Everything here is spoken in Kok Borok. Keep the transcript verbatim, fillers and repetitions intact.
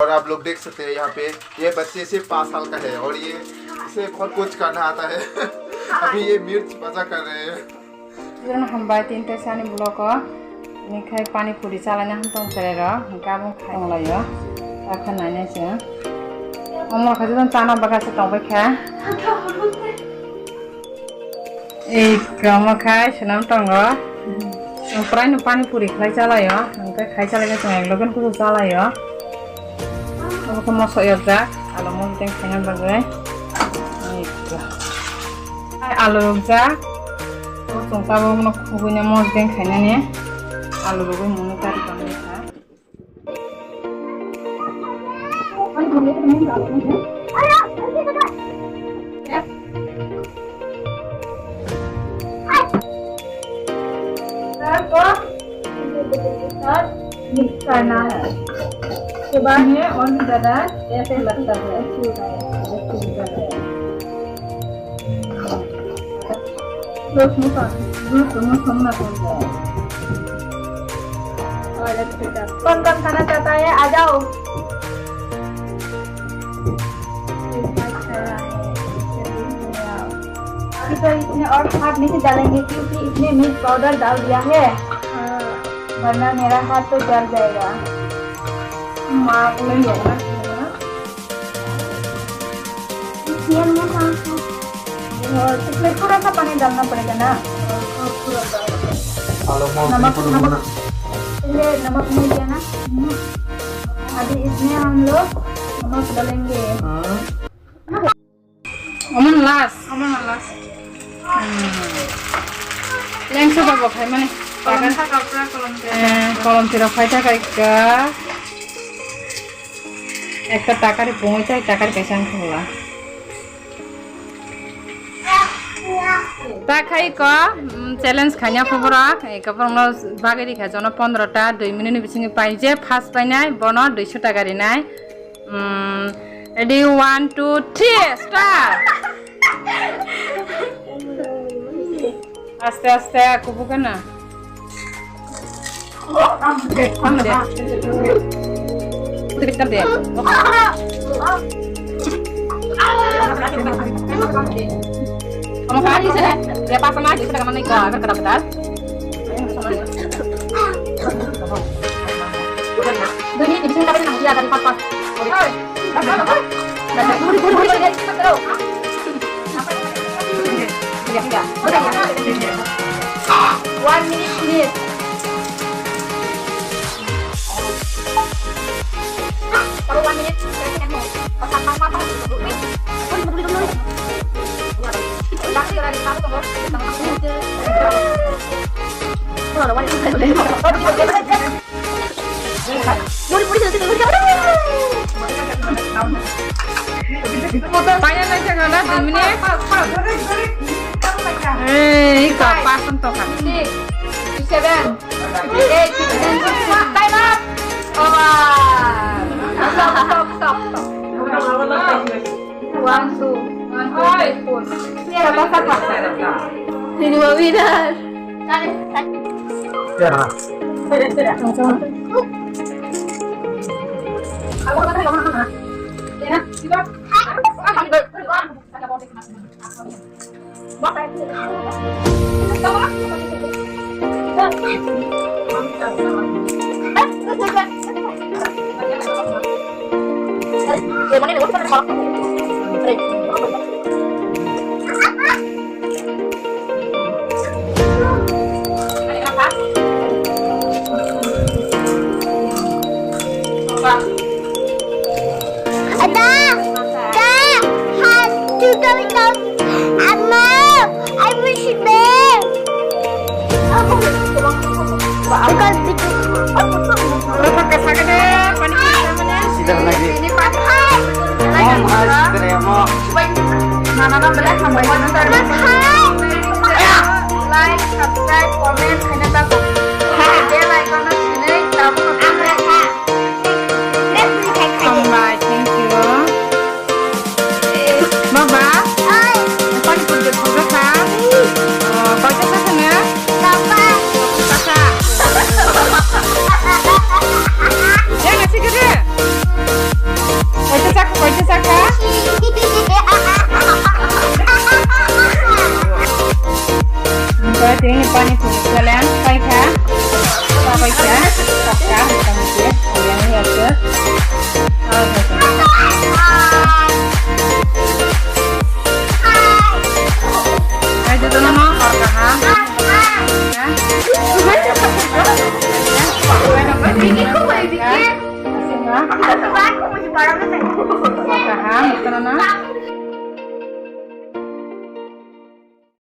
और आप लोग देख सकते हैं यहाँ पे ये बच्चे सिर्फ पाँच साल का है और ये इसे बहुत कुछ करना आता है। अभी ये मिर्च मजा कर रहे हैं। Jotono hambai tin ta sani vlog o. Ni khai pani puri chalai na ham tong tere ro. Gabung khai tong lai o. Ta kha nai nai se. Omo kha jotono chana bagase tong bai kha. Ei, kwma khai swnam tongo. Chwng prai no pani puri khlai chalai o. Hwnkhe khai chalai khe chwng ek loge kusu chalai o. Obo khe moso yokjak, alo mosdeng khaina bagwi. Ei, kwma. Hai alu rukjak. Bo chwng tabuk no khugui no mosdeng khainani. Alu rugui muni tari tongwi kha. Sir को mix करना है। उसके बाद में और भी ज्यादा टेस्ट लगता है। Loose motion, loose motion ना हो जाए। और अच्छा, कौन कौन खाना चाहता है, आ जाओ। अभी तो इसमें और खाद नहीं डालेंगे क्योंकि इसमें मिर्च पाउडर डाल दिया है, वरना मेरा हाथ तो जल जाएगा। माँ को नहीं होगा। इसमें हम लोग और इसमें थोड़ा सा पानी डालना पड़ेगा ना? Alo mau namaste, namaste. Pahla namak nahi diya na? Abhi isme hum log namak dalenge. Oman last. Oman last. Lengsa babo khai mane. Kolom thaka pura kolom thaka. Eh, kolom thira khai thaka ikka. Ekta takari pungwi tai takari kaisa ang khula. Ta khai ko, mm, challenge khaina pho borok, eka borokno bagwi rikha jono pondro ta, dui minute ni bisingo pai je first painai bono duiso taka rinai. Mm, ready, one, two, three, start. Aste aste kubuk na. One minute, please. One minute. Paina nai thangna dui minute. Ei, iko, pasan toka. Six, seven, eight, nine, ten, time up. Over. Stop, stop, stop, stop. One, two, one, two, three, four. Sapa, sapa? Ini mau winner. Ada, ada, hantu kami tahu. Ama, I wish you there. Bukan begitu. Sida lagi. Ini pakai. Mom, hai, sida ya, Mom. Mana mana belah sampai. Pakai. Like, subscribe, comment, kena tahu. Bell icon-o sinai, tabuk. Hambai, thank you. Baba, pani puri de pura kha. Oh, koi ta kha na? Kasa. Ya, nasi gede. Tini pani puri kalian paikha, paikha, paikha, paikha, paikha. Hai, jotono no hor kaham. Hor kaham, jotono no.